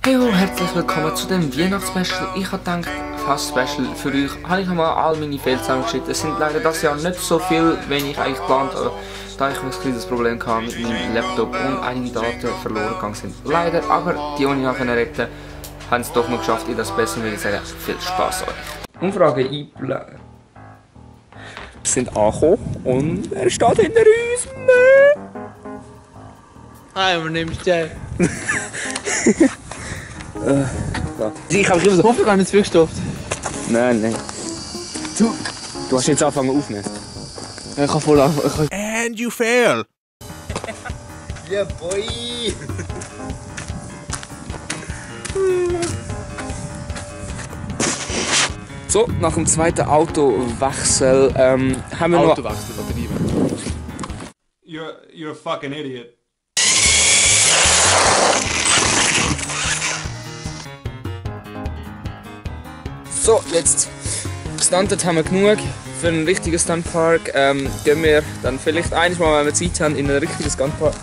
Hallo, herzlich willkommen zu dem Weihnachtsspecial. Ich habe gedacht, fast Special für euch. Habe ich einmal all meine Fehler zusammengeschnitten. Es sind leider das Jahr nicht so viel, wenn ich eigentlich geplant habe, da ich ein kleines Problem hatte mit meinem Laptop und einige Daten verloren gegangen sind. Leider, aber die ohne nachher retten, haben es doch noch geschafft. Ich das Beste will ich sagen, viel Spaß euch. Umfrage einblenden. Wir sind angekommen und er steht hinter uns. Hi, mein Name ist Jay. Ich habe immer so. Hoffe, gar nicht zugestopft. Nein. Du hast jetzt angefangen aufzunehmen. Ich kann voll anfangen. And you fail. Yeah, boy! So, nach dem zweiten Autowechsel haben wir noch. Autowechsel, übertrieben. You're a fucking idiot. So, jetzt gestuntet haben wir genug für einen richtigen Stuntpark. Gehen wir dann vielleicht einmal, wenn wir Zeit haben, in einen richtigen Stuntpark.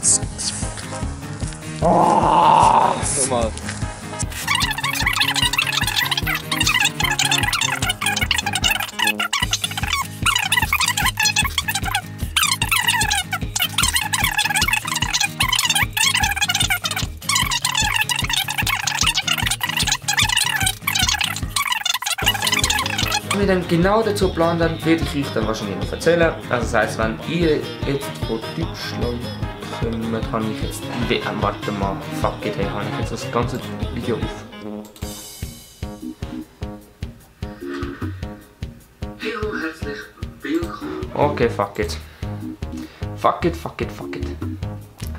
Nochmal. Wenn wir dann genau dazu planen, dann werde ich euch dann wahrscheinlich noch erzählen. Also das heisst, wenn ihr jetzt von Deutschland kommt, habe ich jetzt die WM. Warte mal, fuck it, hey, habe ich jetzt das ganze Video auf. Hallo, herzlich willkommen. Okay, fuck it. Fuck it.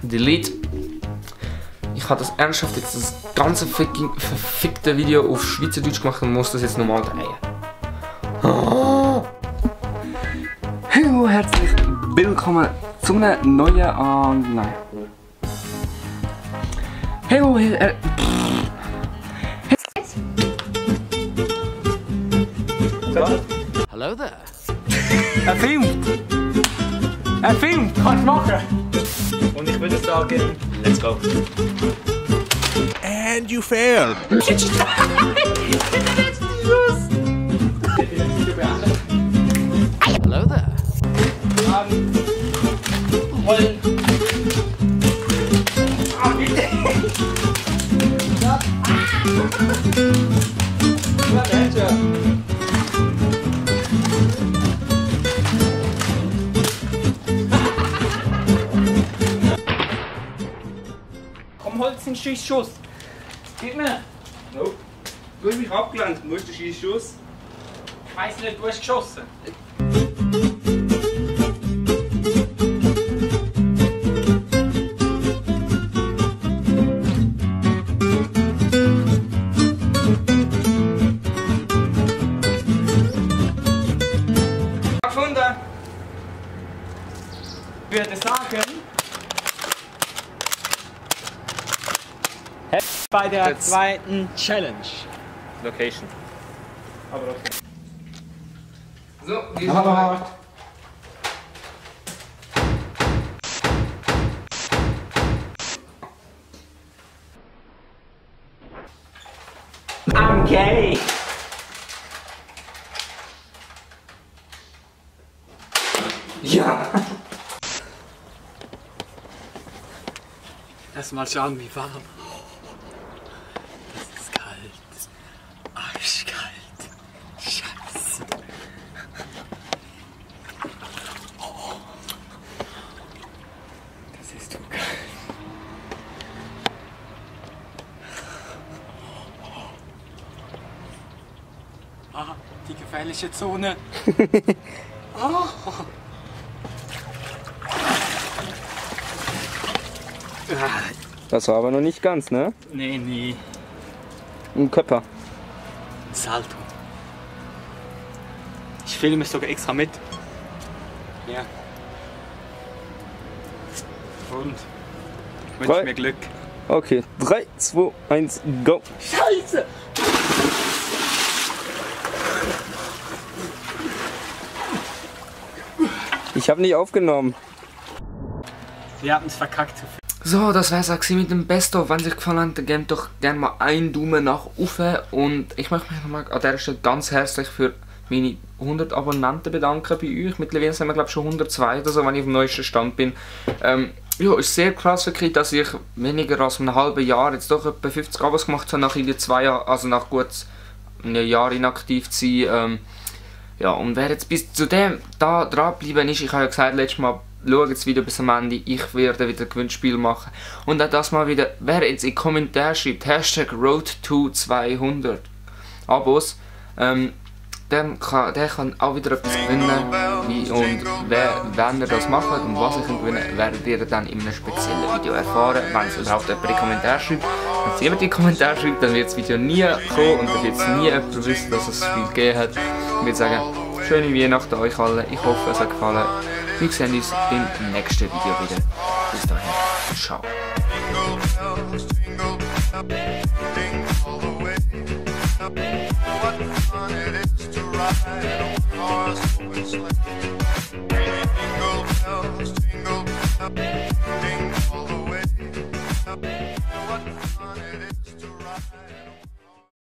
Delete. Ich habe das ernsthaft jetzt das ganze verfickte Video auf Schweizerdeutsch gemacht und muss das jetzt nochmal drehen. Hallo, herzlich willkommen zu einem neuen nein. Hallo, Hello there. Er filmt! Kannst du machen! Und ich würde sagen, let's go. And you fail. Hello there. Komm, holst den Schuss! Gib mir! Nope. Du hast mich abgelenkt. Wo ist der Schießschuss? Ich weiss nicht, du hast geschossen. Gefunden! Ich würde sagen, Bei der zweiten Challenge. Location. Aber okay. So, wie ist es? I'm gay! Ja! Lass mal schauen, wie warm. Das ist kalt. Arschkalt. Scheiße. Das ist so geil. Ah, die gefährliche Zone. Oh. Das war aber noch nicht ganz, ne? Nee. Ein Körper. Salto. Ich filme es sogar extra mit. Ja. Und ich wünsche mir Glück. Okay, 3, 2, 1, go! Scheiße! Ich habe nicht aufgenommen. Wir haben es verkackt. So, das wär's auch mit dem Best-of. Wenn es euch gefallen hat, dann gebt doch gerne mal einen Daumen nach oben. Und ich möchte mich nochmal an dieser Stelle ganz herzlich für meine 100 Abonnenten bedanken bei euch. Mittlerweile sind wir, glaube ich, schon 102 oder so, wenn ich auf dem neuesten Stand bin. Ja, ist sehr krass wirklich, dass ich weniger als einem halben Jahr jetzt doch etwa 50 Abos gemacht habe, nach irgendwie 2 Jahren, also nach gut einem Jahr inaktiv zu sein. Ja, und wer jetzt bis zu dem da dranbleiben ist, ich habe ja gesagt letztes Mal, schaut das Video bis am Ende, ich werde wieder ein Gewinnspiel machen. Und auch das mal wieder, wer jetzt in den Kommentaren schreibt, Hashtag Road to 200 Abos, der kann auch wieder etwas gewinnen. Und wenn ihr das macht und was ich gewinne, werdet ihr dann in einem speziellen Video erfahren, wenn es überhaupt jemand in die Kommentare schreibt. Wenn es jemand in die Kommentare schreibt, dann wird das Video nie kommen und dann wird es nie jemand wissen, dass es ein Spiel gegeben hat. Ich würde sagen, schöne Weihnachten euch allen, ich hoffe es hat gefallen. Wir sehen uns im nächsten Video wieder. Bis dahin, ciao. What fun it is to ride on a horse open sleigh.